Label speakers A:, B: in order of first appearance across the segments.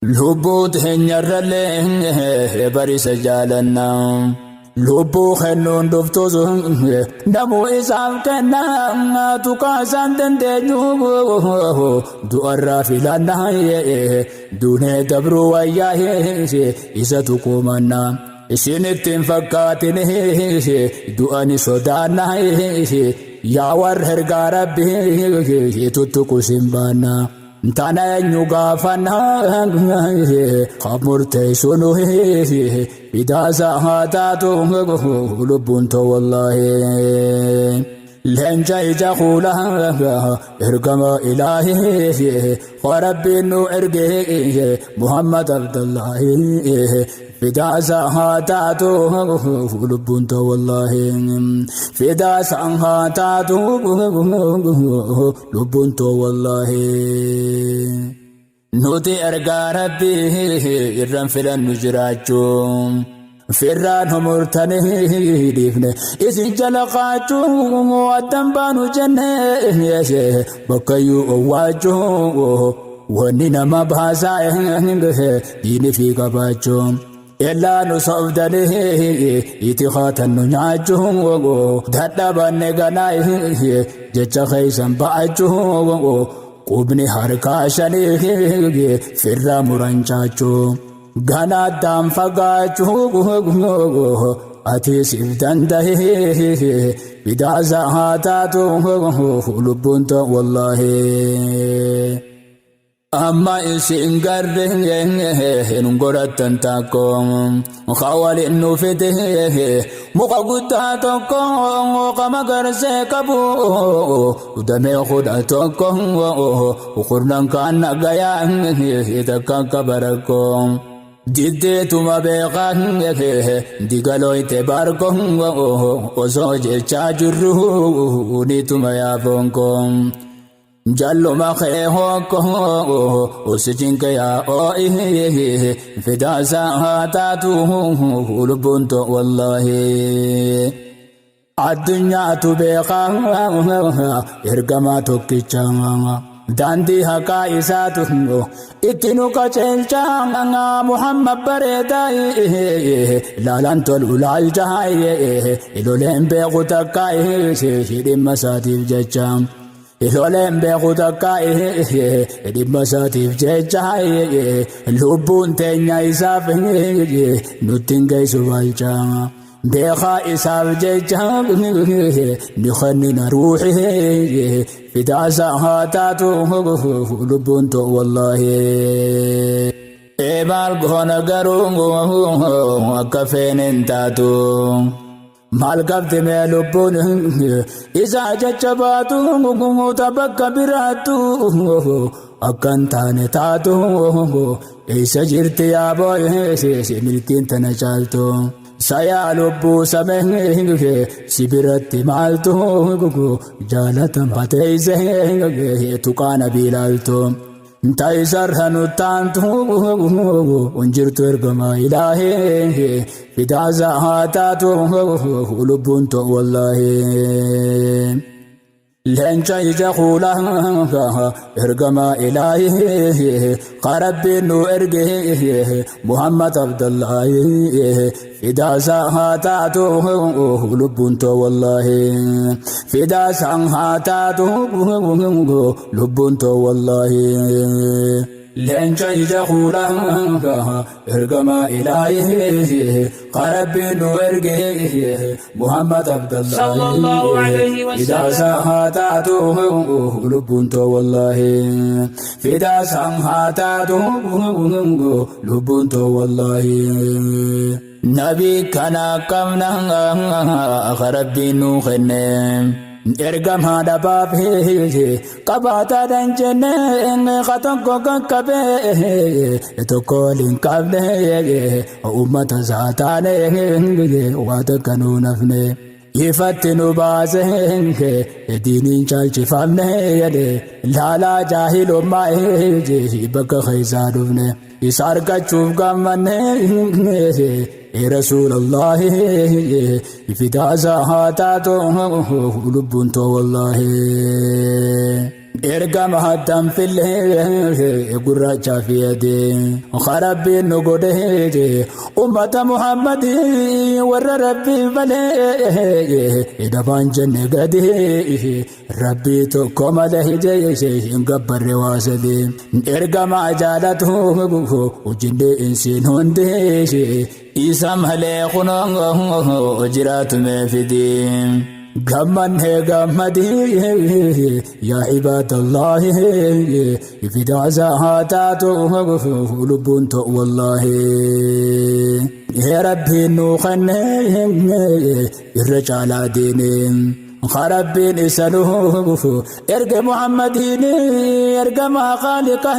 A: Lubbuu teenyarrallee barisa jaalanna. Lubbuu kennuun dhuftus namuu isaaf kenna tuqaa isaan dandeenyu du'arraa filanna duunee dabruu wayyaa isa tuquumanna. Isinitti hin fakkaatin du'ani sodaanna yaa warra ergaa rabbii tuttuqu sin baanna. Tana eenyu gaafanna kan murteessu nuyi fidaasa haa taatu lubbuun too wallaahi. Leenca ija kuula ergama ilaahi rabbiin nu erge Muhammad Abdullaahi fidaasa haa taatu lubbuun too wallaahi. Fidaasa haa taatu lubbuun too wallaahi. Nuti ergaa rabbii irraan filannu jiraachuu. Firraan humurtanii dhiifne isin jala qaachuu addan baanu jenne bakkayyuu owwaachuu wanni nama baasaa diini fi qabaachuu. Illaa nu sobdanii itti kaatan nu nyaachuu dadhabanne ganaa jecha keessan ba'achuu qubni harkaa shanii firraa muran caachuu. Ganaa addaan fagaachuu ati siif danda'e fidaasa haa taatu lubbuun ta'u wallaahi. Amma isin garre hin godhattan takko waliin nu fide muka guddaa tokko qama garsee qabu damee 11 kurnan kaan nagayaa takka akka barakkoo. Diddeetuma beekaa digalooyte barko osoo jechaa jirru niituma yaafonkoo. Jalluma kee hokko usicinka yaa oo'i fidaasa haa taatu lubbuun too wallaahi. Addunyaatu beekaa ergamaa tokkicha daandii haqaa isaatu itti nu qajeelcha Muhammad bareedaa laalaan tolu laalcha iloleen beeku takka dhimma isaatiif jecha. Iloleen beeku takka dhimma isaatiif jecha lubbuun teenya isaaf nutti hin geessu balcha. Beekaa isaaf jecha ni kennina ruuxi fidaasa haa taatu lubbuun ta'u wallaahi. Maal goona garuu akka feene hin taatu. Maal qabdi mee lubbuun isaa jecha baatu ta bakka biraattu akka hin taane taatu eessa jirti yaa boo'ee milkiin tana caaltu. Sayaa lubbuu samee si biratti maaltu jaalatama teessee tuqaa nabii ilaaltu. Taayisarra nu taantu injirtu ergama ilaahee fidaasa haa taatu lubbuun ta'u wallaahi. Leenca ija kuula ergama ilaahee rabbiin nu erge Muhammad Abdullaahi fidaasa haa taatu lubbuun ta'u wallaahi. Fidaasa haa taatu lubbuun ta'u wallaahi. Leenca ija kuula ergama ilaahee rabbiin nu erge Muhammad
B: Sallallahu alayhi
A: Abdullaahi
B: wa
A: fidaasa
B: sallam.
A: haa taatu lubbuun ta'u wallaahi. Fidaasa haa taatu lubbuun ta'u wallaahi. Nabi kana qabna rabbiin nu kenne. Ergamaa dhabaaf qabaataadhaan jenne ka tokko qaqqabee tokko waliin qabne uummata isaa taane waa takka nuu nafne. Ifatti nu baase diiniin caalchifamne laalaa jaahilummaa bakka keessaa dhufne. Isa argachuuf gammanne Rasuulallahi fidaasa haa taatu lubbuun too wallaahi. Ergama hattan fillee gurraacha fi adii Rabbiin nu godhe ummata Muhammadii warra Rabbii malee dabaan jenne gadi Rabbii tokko malee hin gabbarre waa sadii ergama jaalatu hojjennee insiin hundi isa malee kunoo jiraatu mee fidii. Gammannee gammadii yaa ibaadallaahi fidaa haa taatu lubbuun ta'u wallaahi. Yaa Rabbiin nuu kennee irra caalaa diinee. Rabbiin isa nuuf erge Muhammadiin ergamaa khaaliqa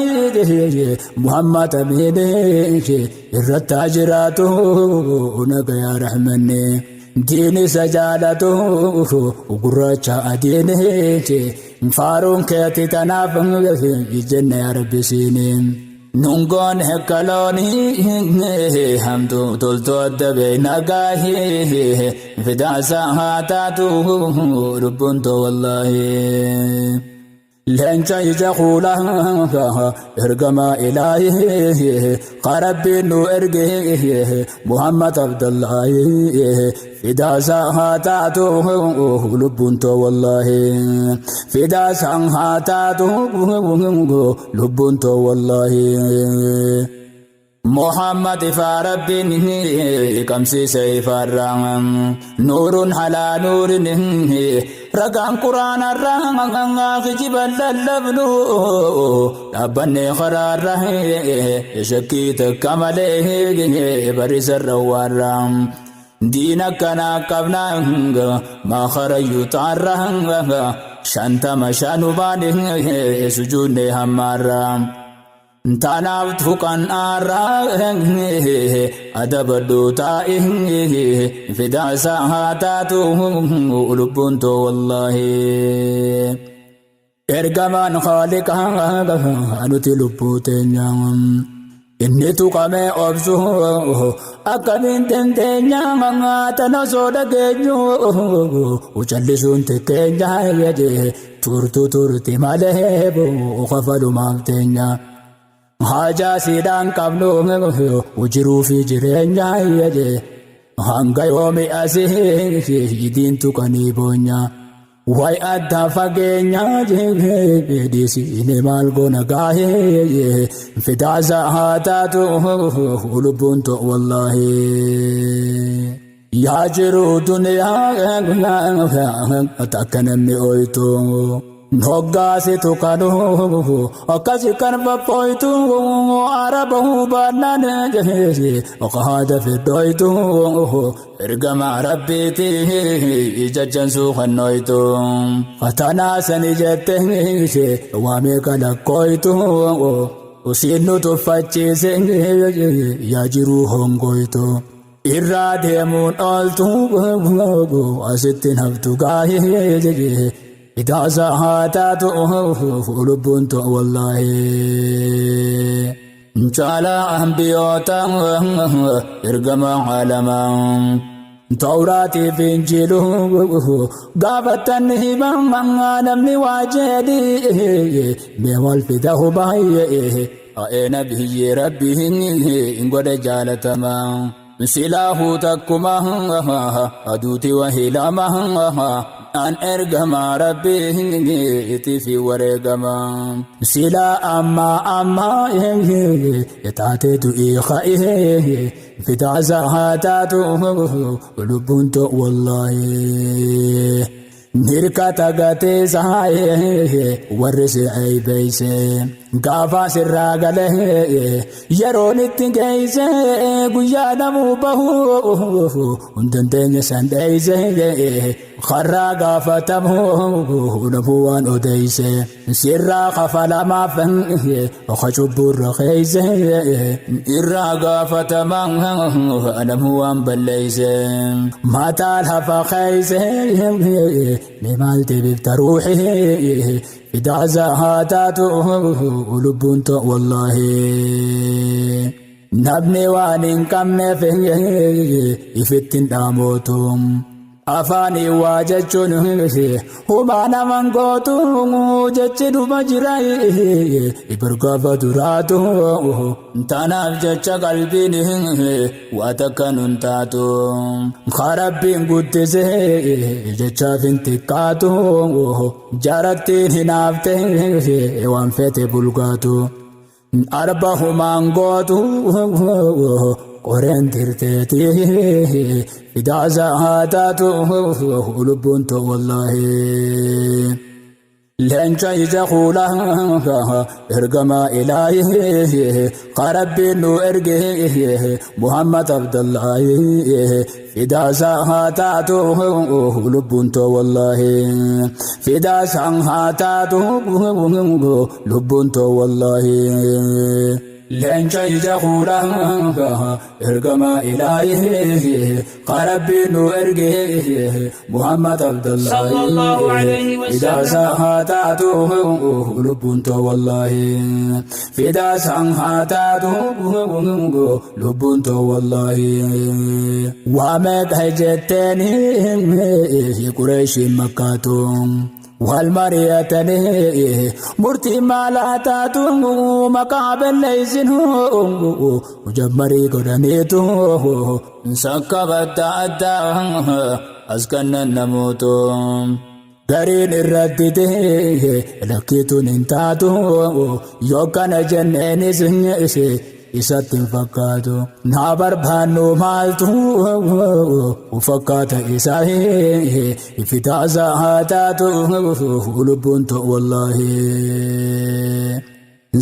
A: Muhammad amiin irratti haa jiraatu nagayaa rahmanne. Diin isa jaalatu gurraacha adiin faaruun keeti tanaaf jenne yaa Rabbi siini. Nungoon hekkalooni hamtu toltu adda beeyna gaahi fidaasa haa taatu lubbuun too wallaahi. Leenca ija kuulaa ergamaa ilaahi qarabbiin nu erge Muhammad Abdullaahi fidaasa haa taatu lubbuun too wallaahi fidaasa haa taatu lubbuun too wallaahi. Muhammad ifaa Rabbiin qabsiise ifaarraa nuurun halaa nuurin ragaan quraanarraa kijiban lallabnu dhaabbanne karaarra shakkii takka malee barisarra waarraa diin akkanaa qabna maa karayyuu taarra shantama shanumaan sujuudne hammaarraa. Tanaaf tuqan aarraa adabadhu taa'i fidaasa haa taatu lubbuun too wallaahi. Ergamaan khaaliqaa nuti lubbuu teenya inni tuqamee obsu akkamiin dandeenya tana osoo dhageenyu callisuun tikkeenya turtu turti malee kafalumaaf teenya. Haajaa siidhaan qabnu jiruu fi jireenya hanga yoomi asii diin tuqanii boonya. Way adda fageenya dhiisiine maal goona gaahee fidaasa haa taatu lubbuun ta'u wallaahi. Yaa jiruu duniyaa takka namni ooytu. Hoggaasitu kanu akkasi kan faffooytu araba hubaannaan haada fidooytu ergama rabbiiti jajjansuu kannooytu fatanaa sani jette waa meeqa lakkooytu usiin nu tuffachiise yaa jiruu hongoytu. Irraa deemuun ooltu asitti haftu gaahee idaasa haa taatu lubbuun ta'u wallaahi. Caalaa ambiyoota ergama caalamaa. Tawraatii fi Injiiluu gaafattan himan namni waa jedhi mee wal fidahu baay'ee a'ee nabiyyi rabbi hin godhe jaalatamaa. Silaahuu takkuma aduuti wahilama an ergamaa rabbiitii fi wareegama. Silaa amma amma taatee du'ii ka'ee fidaasa haa taatu lubbuun ta'u wallaahi. Hirkata gatee saayee warri si aybeeyse gaafa sirraa galee yeroon itti geeyse guyyaa namuu bahu hin dandeenye san dheeyse karraa gaafatamu namuu waan odeeyse sirraa kafalamaaf oka cubbuurra keeyse irraa gaafatama namuu waan balleeyse mataa lafa keeyse mee maal deebifta ruuxi fidaasa haa taatu lubbuun ta'u wallaahi. Namni waan hin qabneef ifitti hin dhaamootu. Afaanii waa jechuun humaa naman gootu jechi dhuma jira bargaafa duraatu. Tanaaf jecha qalbiin waa takka nun taatu. Rabbiin guddise jechaaf hin xiqqaatu. Jarattiin hinaafte waan feete bulgaatu. Arba humaan gootu qoreen tirteeti. Fidaasa haa taatu lubbuun ta'u wallaahi. Leenca ija kuulaa ergamaa ilaahi Rabbiin nu erge Muhammad Abdullaahi. Fidaasa haa taatu lubbuun ta'u wallaahi. Fidaasa haa taatu lubbuun ta'u wallaahi. Leenca ija kuulaa ergamaa ilaahi Rabbiin nu erge Muhammad
B: Sallallahu alayhi
A: Abdullaahi.
B: wa
A: Fidaasa
B: sallam.
A: haa taatu lubbuun ta'u wallaahi. Fidaasa haa taatu lubbuun ta'u wallaahi. Waa meeqa jetteeni Qureeshiin makkaatu. Wal mari'atanii murtii maalaa taatu maqaa balleessinu jammarii godhaniitu sakka badda addaa as kannan namootu. Gariin irratti ta'e lakkiituun hin taatu yookaan jenneenis isatti hin fakkaatu. Naa barbaannu maaltu fakkaata isaa fitaasa haa taatu lubbuun ta'u wallaahi.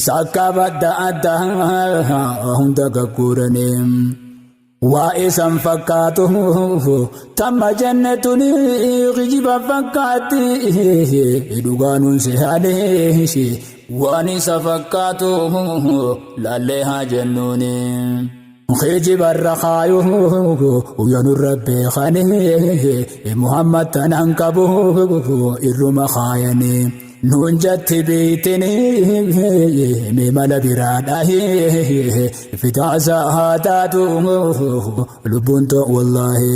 A: Sakka badda addaa hunda gagguuranii. Waa isan fakkaatu tamma jennetuni kijiba fakkaatti dhugaanuun sehaanii waan isa fakkaatu laallee haa jennuuni. Kijibarra kaayu yanurra beekanii Muhammad tanan qabu irruma kaayanii. Nuun jatti beeytini mala biraadha fitaasa haa taatu lubbuun ta'u wallaahi.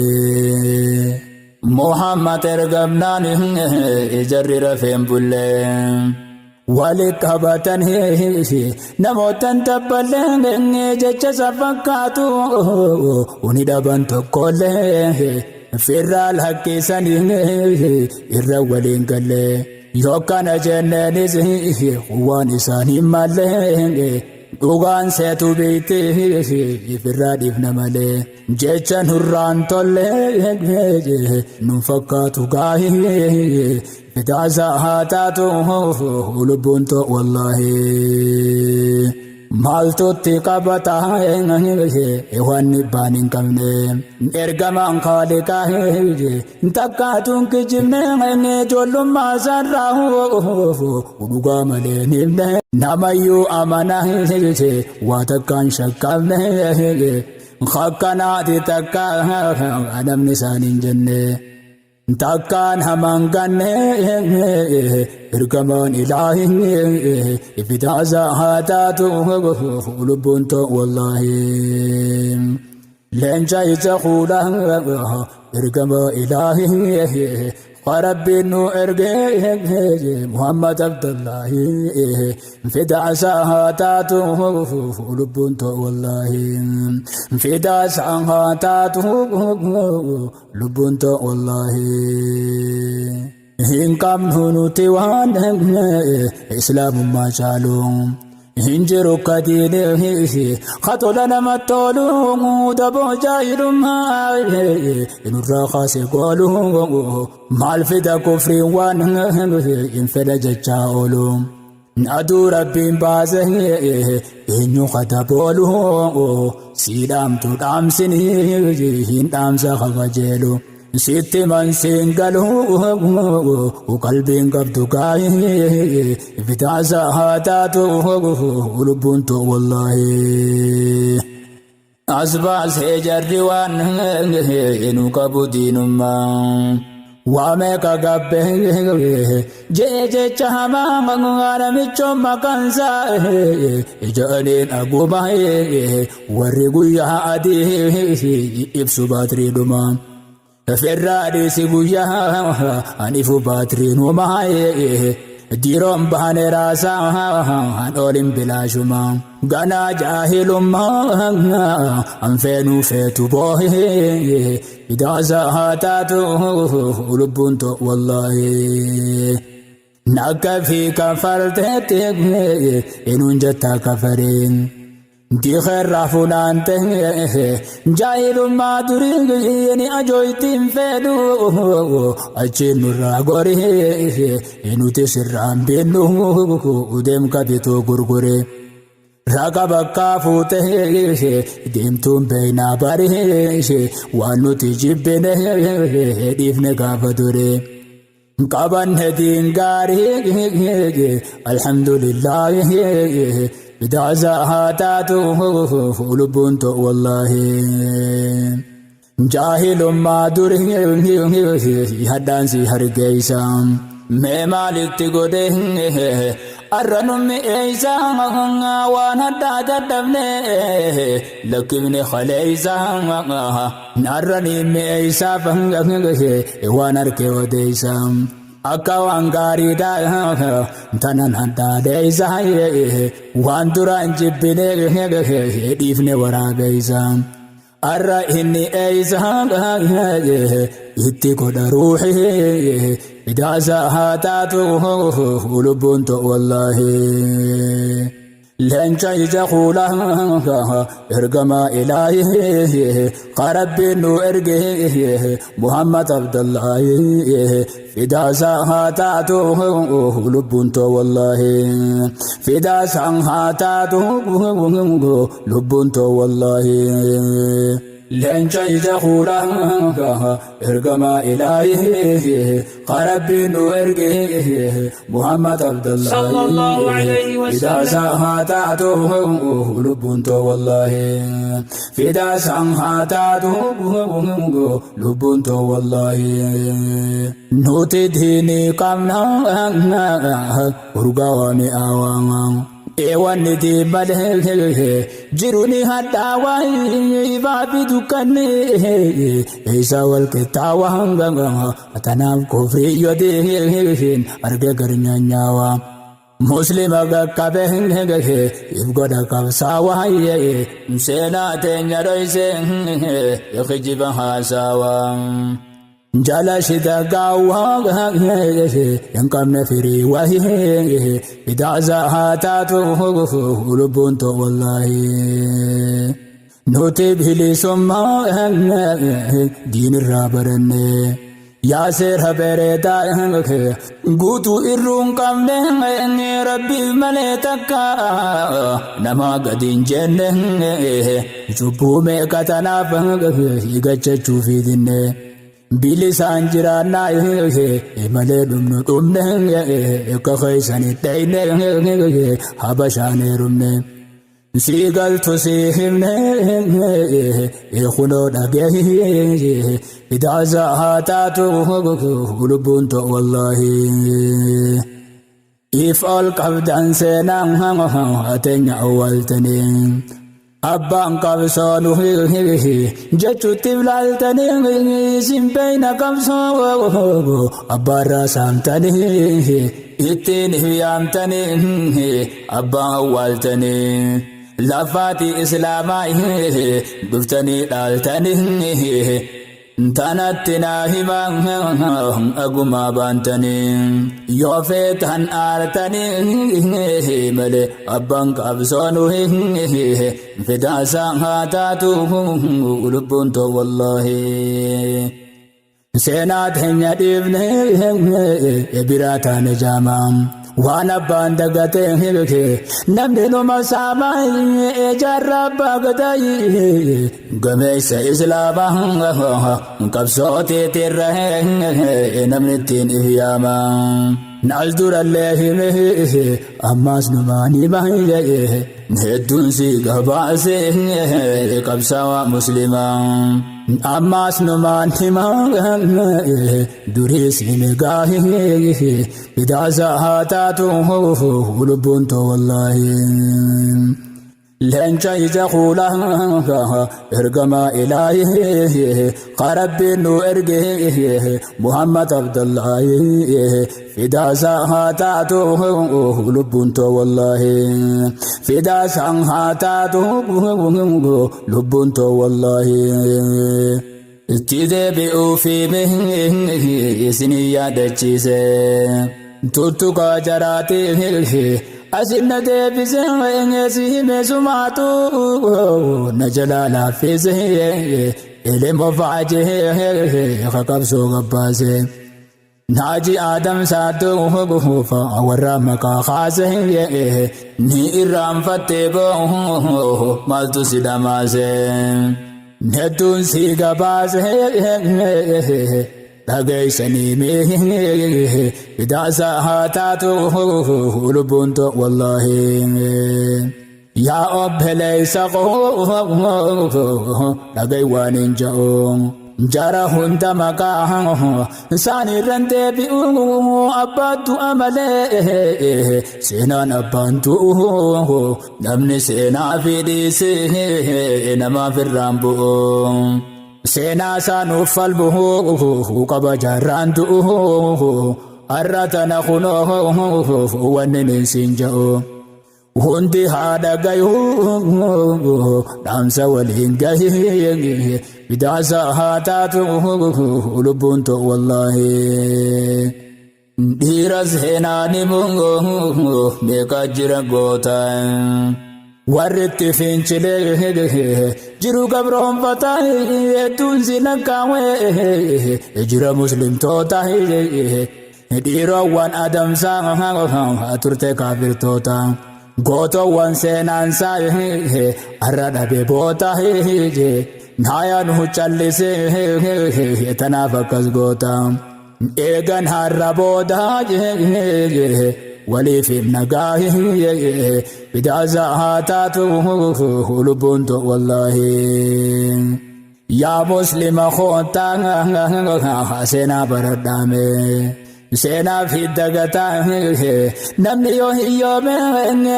A: Muhammad ergamnaan ijarri rafeen bullee. Wali qabatan namootan tabballee jecha isa fakkaatu uni dhaban tokkollee firraa lakkisanii irra waliin gallee. Yookaan jenneenis waan isaanii malee dhugaan seetu beekte firraa dhiifna malee jecha nurraan tolle nun fakkaatu gaahii fitaasa haa taatu lubbuun ta'u wallaahi. Maaltutti qabata waan dhibbaan hin qabne ergamaan kaaliqaa takkaatuun kijibne ijoollummaa isaarraa dhugaa malee himne namayyuu amana waa takkaan shakkamne akkanaati takka namni isaan hin jenne. Takkaan hamaan ganne ergamaan ilaahi fitaasa haa taatu lubbuun ta'u wallaahi. Leenca ija kuulaa ergamaa ilaahi Rabbiin nu erge Muhammad Abdullaahi fidaasa haa taatu lubbuun ta'u wallaahi. Fidaasa haa taatu lubbuun ta'u wallaahi. Hin qabnu nuti waan islaamummaa caalu. Hin jiru kadiine katola nama tolu daboo jaahilummaa nurraa kaase goolu maal fida kufriin waan hin fedha jechaa oolu. Aduu rabbiin baase eenyu kataboolu sii dhaamtu dhaamsini hin dhaamsa kabajeelu. Sitti mansiin galu qalbiin qabdu gaahii fitaasa haa taatu lubbuun ta'u wallaahi. As baasee jarri waan nu qabu diinummaa. Waa meeqa gabbee jee jecha hamaa namichoon maqaansaa ija'aniin aguma warri guyyaa adii ibsu baatiriidhuma. Firraa dhiisi guyyaa anifu baatiriin homaa diroon baane raasaa an oolin bilaashuma ganaa jaahilummaa an feenuu feetu boohee fidaasa haa taatu lubbuun too wallaahi. Nakka fi kafarteetti eenyuun jettaa kafareen. Dikeerraa funaante jaahilummaa durii ni ajooytiin fedhu achiin nurraa gorii nuti sirraan binnu deemka bituu gurgure. Raga bakkaa fuute deemtuun beeynaa barii waan nuti jibbine dhiifne gaafa dure. Qabanne diin gaarii alhamdulillaahi bidaasa haa taatu lubbuun too wallaahi. Jaahilummaa durii haddaan si hargeysa. Mee maalitti godhe arra nu mi'eeysa waan haddaa dadhabne lakkifne kaleeysa arra ni mi'eeysaaf waan harke odeeysa. Akka waan gaariidha tanan haddaadheeysa waan duraan jibbine dhiifne waraabeeysa. Arra inni eeysa itti godha ruuhi fidaasa haa taatu lubbuun too wallaahi. Leenca ija kuula ergamaa ilaahi ka rabbiin nu erge Muhammad Abdullaahi fidaasa haa taatu lubbuun too wallaahi. Fidaasa haa taatu lubbuun too wallaahi. Leenca ija kuula ergamaa ilaahi ka rabbiin nu erge Muhammad Abdullaahi
B: Sallallahu alayhi wa
A: fidaasa
B: sallam.
A: Haa taatu lubbuun too wallaahi. Fidaasa haa taatu lubbuun too wallaahi. Nuti diinii qabna urgaa mi'aawaa. Eewanni diimalee jiru ni hadhaawaa ifaa fi dukkanni isa wal qixxaawaa tanaaf kufrii yoo diin arge garnyaanyaawaa. Muslima qaqqabe if godha qabsaawaa seenaa teenya dhoyse kijiba haasawaa. Jala shida gaawwaa hin qabne firii wahii fidaasa haa taatu lubbuun too wallaahi. Nuti bilisummaa diinirraa baranne. Yaa seera bareedaa guutuu irruu hin qabne rabbiif malee takka nama gadi hin jenne cubbuu meeqa tanaaf gachachuu fiidinne. Bilisaan jiraannaa malee dhumnu dhumne akka keessanii dhayne habashaan heerumne. Sii galtu sii himne kunoo dhagee fidaasa haa taatu lubbuun too wallaahi. If ol qabdan seenaan teenya awwaaltanii. Abbaan qabsoo jechuutti ilaaltanii isin beeyna qabsoo abbaarraa saamtanii ittiin yaamtanii abbaan awwaaltanii. Lafaati islaamaa dhuftanii dhaaltanii tanatti naa himaa agumaa baantanii yoo feetan aartanii malee abbaan qabsoonu fidaasaa haa taatu lubbuun too wallaahi. Seenaa teenya dhiifne biraa taane jaamaa. Waan abbaan dagatee namni numa saamaa jaarraa abbaa gadaa gameessa islaamaa qabsooteetirra namni ittiin ifyaama. Naas durallee hime ammaas numaan hima hedduun si gabaase qabsaawaa muslimaa. Ammaas numaan hima duriis hime gaahii fidaasa haa taatu lubbuun too wallaahi. Leenca ija kuulaa ergamaa ilaahii ka Rabbiin nu erge Muhammad Abdullaahi, fidaasaa haa taatu lubbuun too wallaahi, fidaasaa haa taatu lubbuun too wallaahi. Itti deebi'uu fi isinii yaadachiise. Tuttuqaa jaraatii asin na deebise, si hime sumaatu na jalaa laaffise, ilmoo faajee qabsoo gabbaase. Naaji Adam Saaduu warra maqaa kaase, ni irraanfattee boo maaltu si dhamaase? Hedduun si gabaase dhageessanii mee, fidaasa haa taatu lubbuun too wallaahi. Yaa obboleessa koo, dhagay waan hin ja'u. Jara hunda maqaa isaaniirran deebi'u, abbaattu amalee seenaan abbaan du'u, namni seenaa fi dhiisee namaaf irraan bu'u. Seenaa isaa nuuf falmu qaba jaarraan du'u, har'a tana kunoo wanni niin siin ja'u. Hundi haadha gayuu dhaamsa waliin gahee, fidaasa haa taatu lubbuun too wallaahi. Dhiira seenaan himu meeqa jira goota. Warri itti fincilee jiru gabroonfata hedduun si lakkaawee jira muslimtoota, dhiirowwan adamsaa turte kaafirtoota. Gootowwan seenaansaa har'a dhabe boota, naayaan callisee tanaaf akkas goota. Eegan har'a booda waliif nagaa, fidaasa haa taatu lubbuun too wallaahi. Yaa muslima koottaa seenaa baradhaame. Seenaa fi dagataa namni yoo hiyyoome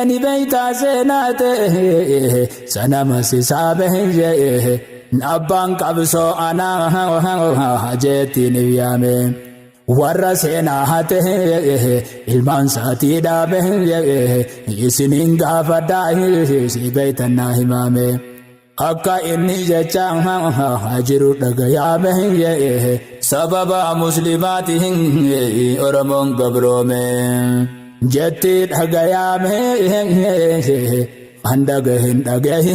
A: ni beeytaa, seenaa ta'e sanama sisaabe, abbaan qabsoo anaa jeettiin yaame. Warra seenaa hate ilmaan isaatii dhaabe, isiniin gaafadhaa, si beeytan naa himaame. Akka inni jecha jiru dhagayaame, sababa muslimaatiin Oromoon gabroome jetti dhagayaame. Kan dhagahin dhagahi,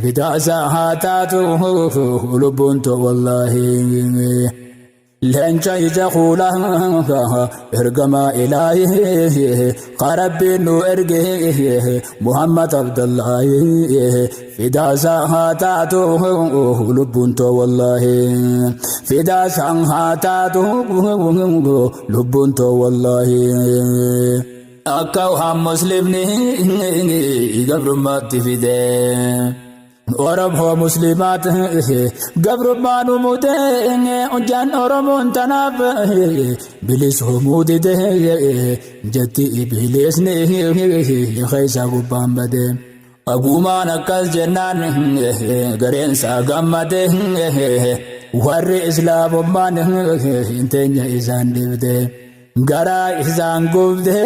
A: fidaasa haa taatu lubbuun too wallaahi. Leenca ija kuulaa ergamaa ilaahii ka Rabbiin nu erge Muhammad Abdullaahi, fidaasa haa taatu lubbuun too wallaahi, fidaasa haa taatu lubbuun too wallaahi. Akka waan muslimni gabrummaatti fide. Oromoo muslimaat gabrummaan mudee hojjaan Oromoon tanaaf bilisumuu dide jetti, ibilisni keessa gubbaan bade. Agumaan akkas jennaan gareensaa gammade, warri islaamummaan hin teenya isaan dhibde. Garaa isaan gubde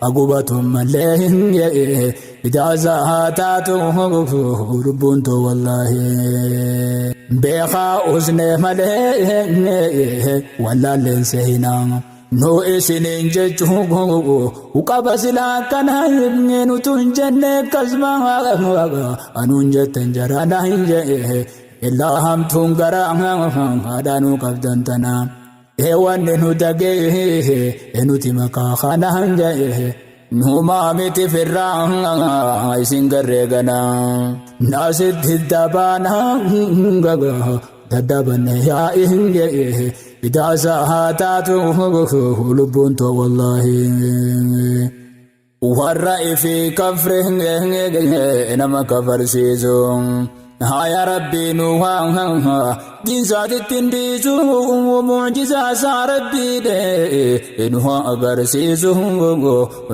A: agubatu malee, fidaasa haa taatu lubbuun too wallaahi. Beekaa usnee malee wallaalleen seenaa. Nu isiniin jechuu qaba silaa akkana nutu hin jenne, akkasuma anuun jettan jaraana hin jee, illaa hamtuun garaa haadhaanuu qabdan tana. Eewanni nu dagee nuti maqaa kana hin jee. Numaa miti firraa isin garree ganaa. Nasitti dabaana daddabanne yaa'in jee, fidaasa haa taatu lubbuun too wallaahi. Warra ifii kafre nama kafarsiisu. Haya Rabbii nu haa diinsaatitti hin dhiisu mucjizaa isaa Rabbii nu haa agarsiisu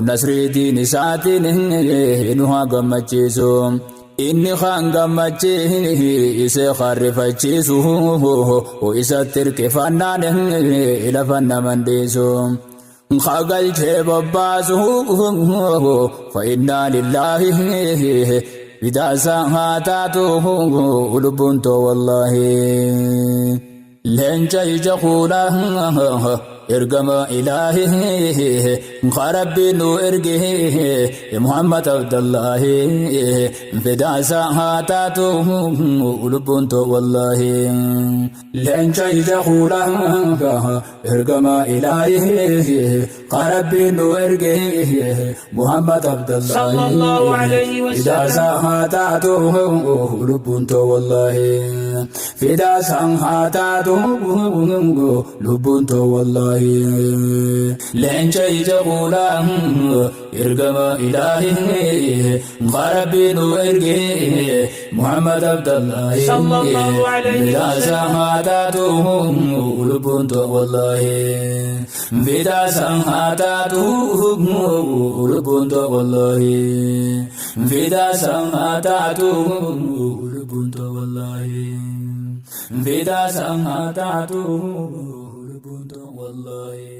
A: nasrii diin isaatiin nu haa gammachiisu. Inni kaan gammachiise kaan rifachiisu isatti hirkifannaan lafa naman dhiisu. Kagalchee bobbaasu fa'innaa lillaahi fidaasaa haa taatu lubbuun too wallaahi. Leenca ija kuulaa ergama ilaahi rabbii nu erge Muhammad Abdallahi fidaasaa haa taatu lubbuun too wallaahi. Leenca ija kuulaa ergama ilaahi rabbii nu erge Muhammad Abdallahi
B: Sallallahu alayhi wa sallam.
A: Fidaasaa haa taatu lubbuun too wallaahi. Fidaasaa haa taatu lubbuun too wallaahi. Leenca ija kuulaa ergama ilaahi rabbii nu erge Muhammad Abdallahi
B: Sallallahu alayhi wa
A: Fidaasaa
B: sallam.
A: haa taatu lubbuun too wallaahi. Fidaasaa haa taatu lubbuun too wallaahi. Fidaasaa haa taatu lubbuun too wallaahi. Fidaasaa haa taatu lubbuun too wallaahi.